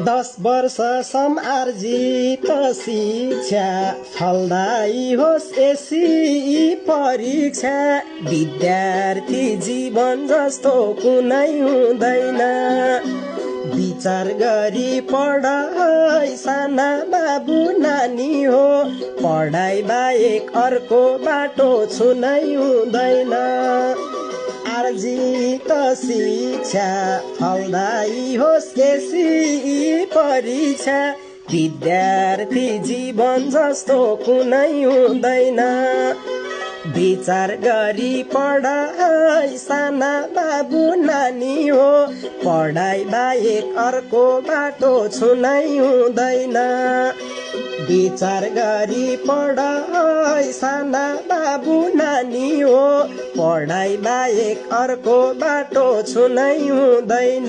10 वर्षसम्म आर्जित शिक्षा फलदायी होस् यसै परीक्षा। विद्यार्थी जीवन जस्तो कुनै हुँदैन, विचार गरी पढ है साना बाबु नानी हो। पढाइ बाहेक अर्को बाटो छुनै हुँदैन। आर्जित शिक्षा फलदायी होस् यसै परीक्षा। विद्यार्थी जीवन जस्तो कुनै हुँदैन, विचार गरी पढ है साना बाबु नानी हो। पढाइ बाहेक अर्को बाटो छुनै हुँदैन। विचार गरी पढ है साना बाबु नानी हो। पढाइ बाहेक अर्को बाटो छुनै हुँदैन।